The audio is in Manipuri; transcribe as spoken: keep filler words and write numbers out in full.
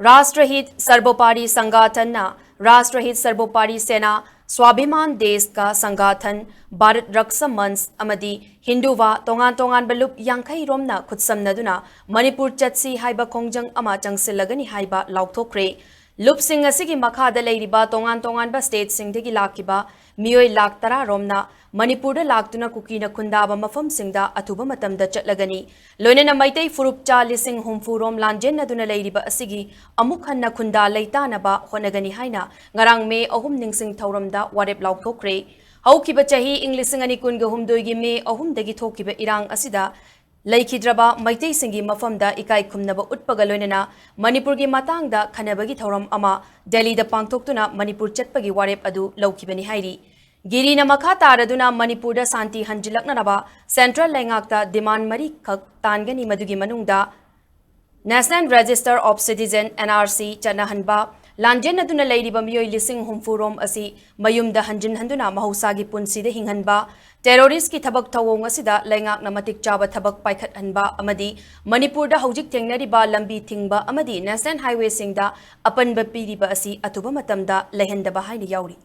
ꯔꯥꯁꯇ꯭ꯔꯍꯤꯠ ꯁꯔꯕꯣꯄꯥꯔꯤ ꯁꯪꯒꯥꯊꯟꯅ ꯔꯥꯁꯇ꯭ꯔꯍꯤꯠ ꯁꯔꯕꯣꯄꯥꯔꯤ ꯁꯦꯅꯥ, ꯁ꯭ꯋꯥꯚꯤꯃꯥꯟ ꯗꯦꯁ ꯀꯥ ꯁꯪꯒꯥꯊꯟ, ꯚꯥꯔꯠ ꯔꯛꯁꯥ ꯃꯟꯆ ꯑꯃꯗꯤ ꯍꯤꯟꯗꯨꯚꯥ ꯇꯣꯉꯥꯟ ꯇꯣꯉꯥꯟꯕ ꯂꯨꯞ ꯌꯥꯡꯈꯩ ꯔꯣꯝꯅ ꯈꯨꯠꯁꯝꯅꯗꯨꯅ ꯃꯅꯤꯄꯨꯔ ꯆꯠꯁꯤ ꯍꯥꯏꯕ ꯈꯣꯡꯖꯪ ꯑꯃ ꯆꯪꯁꯤꯜꯂꯒꯅꯤ ꯍꯥꯏꯕ ꯂꯥꯎꯊꯣꯛꯈ꯭ꯔꯦ꯫ ꯂꯨꯞꯁꯤꯡ ꯑꯁꯤꯒꯤ ꯃꯈꯥꯗ ꯂꯩꯔꯤꯕ ꯇꯣꯉꯥꯟ ꯇꯣꯉꯥꯟꯕ ꯁ꯭ꯇꯦꯠꯁꯤꯡꯗꯒꯤ ꯂꯥꯛꯈꯤꯕ ꯃꯤꯑꯣꯏ ꯂꯥꯈ ꯇꯔꯥ ꯔꯣꯝꯅ ꯃꯅꯤꯄꯨꯔꯗ ꯂꯥꯛꯇꯨꯅ ꯀꯨꯀꯤꯅ ꯈꯨꯟꯗꯥꯕ ꯃꯐꯝꯁꯤꯡꯗ ꯑꯊꯨꯕ ꯃꯇꯝꯗ ꯆꯠꯂꯒꯅꯤ꯫ ꯂꯣꯏꯅꯅ ꯃꯩꯇꯩ ꯐꯨꯔꯨꯞꯆꯥ ꯂꯤꯁꯤꯡ ꯍꯨꯝꯐꯨ ꯔꯣꯝ ꯂꯥꯟꯖꯦꯟꯅꯗꯨꯅ ꯂꯩꯔꯤꯕ ꯑꯁꯤꯒꯤ ꯑꯃꯨꯛ ꯍꯟꯅ ꯈꯨꯟꯗꯥ ꯂꯩꯇꯥꯅꯕ ꯍꯣꯠꯅꯒꯅꯤ ꯍꯥꯏꯅ ꯉꯔꯥꯡ ꯃꯦ ꯑꯍꯨꯝ ꯅꯤꯡꯁꯤꯡ ꯊꯧꯔꯝꯗ ꯋꯥꯔꯦꯞ ꯂꯥꯎꯊꯣꯛꯈ꯭ꯔꯦ꯫ ꯍꯧꯈꯤꯕ ꯆꯍꯤ ꯏꯪ ꯂꯤꯁꯤꯡ ꯑꯅꯤ ꯀꯨꯟꯒ ꯍꯨꯝꯗꯣꯏꯒꯤ ꯃꯦ ꯑꯍꯨꯝꯗꯒꯤ ꯊꯣꯛꯈꯤꯕ ꯏꯔꯥꯡ ꯑꯁꯤꯗ ꯂꯩꯈꯤꯗ꯭ꯔꯕ ꯃꯩꯇꯩꯁꯤꯡꯒꯤ ꯃꯐꯝꯗ ꯏꯀꯥꯏ ꯈꯨꯝꯅꯕ ꯎꯠꯄꯒ ꯂꯣꯏꯅꯅ ꯃꯅꯤꯄꯨꯔꯒꯤ ꯃꯇꯥꯡꯗ ꯈꯟꯅꯕꯒꯤ ꯊꯧꯔꯝ ꯑꯃ ꯗꯦꯜꯂꯤꯗ ꯄꯥꯡꯊꯣꯛꯇꯨꯅ ꯃꯅꯤꯄꯨꯔ ꯆꯠꯄꯒꯤ ꯋꯥꯔꯦꯞ ꯑꯗꯨ ꯂꯧꯈꯤꯕꯅꯤ ꯍꯥꯏꯔꯤ꯫ ꯒꯤꯔꯤꯅ ꯃꯈꯥ ꯇꯥꯔꯗꯨꯅ ꯃꯅꯤꯄꯨꯔꯗ ꯁꯥꯟꯇꯤ ꯍꯟꯖꯤꯜꯂꯛꯅꯅꯕ ꯁꯦꯟꯇ꯭ꯔꯦꯜ ꯂꯩꯉꯥꯛꯇ ꯗꯤꯃꯥꯟ ꯃꯔꯤꯈꯛ ꯇꯥꯟꯒꯅꯤ, ꯃꯗꯨꯒꯤ ꯃꯅꯨꯡꯗ National Register of Citizen, N R C, ꯆꯠꯅꯍꯟꯕ, ꯂꯥꯟꯖꯦꯟꯅꯗꯨꯅ ꯂꯩꯔꯤꯕ ꯃꯤꯑꯣꯏ ꯂꯤꯁꯤꯡ ꯍꯨꯝꯐꯨ ꯔꯣꯝ ꯑꯁꯤ ꯃꯌꯨꯝꯗ ꯍꯟꯖꯤꯟꯍꯟꯗꯨꯅ ꯃꯍꯧꯁꯥꯒꯤ ꯄꯨꯟꯁꯤꯗ ꯍꯤꯡꯍꯟꯕ, ꯇꯦꯔꯣꯔꯤꯁ꯭ꯠꯀꯤ ꯊꯕꯛ ꯊꯧꯑꯣꯡ ꯑꯁꯤꯗ ꯂꯩꯉꯥꯛꯅ ꯃꯇꯤꯛ ꯆꯥꯕ ꯊꯕꯛ ꯄꯥꯏꯈꯠꯍꯟꯕ ꯑꯃꯗꯤ ꯃꯅꯤꯄꯨꯔꯗ ꯍꯧꯖꯤꯛ ꯊꯦꯡꯅꯔꯤꯕ ꯂꯝꯕꯤ ꯊꯤꯡꯕ ꯑꯃꯗꯤ ꯅꯦꯁꯅꯦꯜ ꯍꯥꯏꯋꯦꯁꯤꯡꯗ ꯑꯄꯟꯕ ꯄꯤꯔꯤꯕ ꯑꯁꯤ ꯑꯊꯨꯕ ꯃꯇꯝꯗ ꯂꯩꯍꯟꯗꯕ ꯍꯥꯏꯅ ꯌꯥꯎꯔꯤ꯫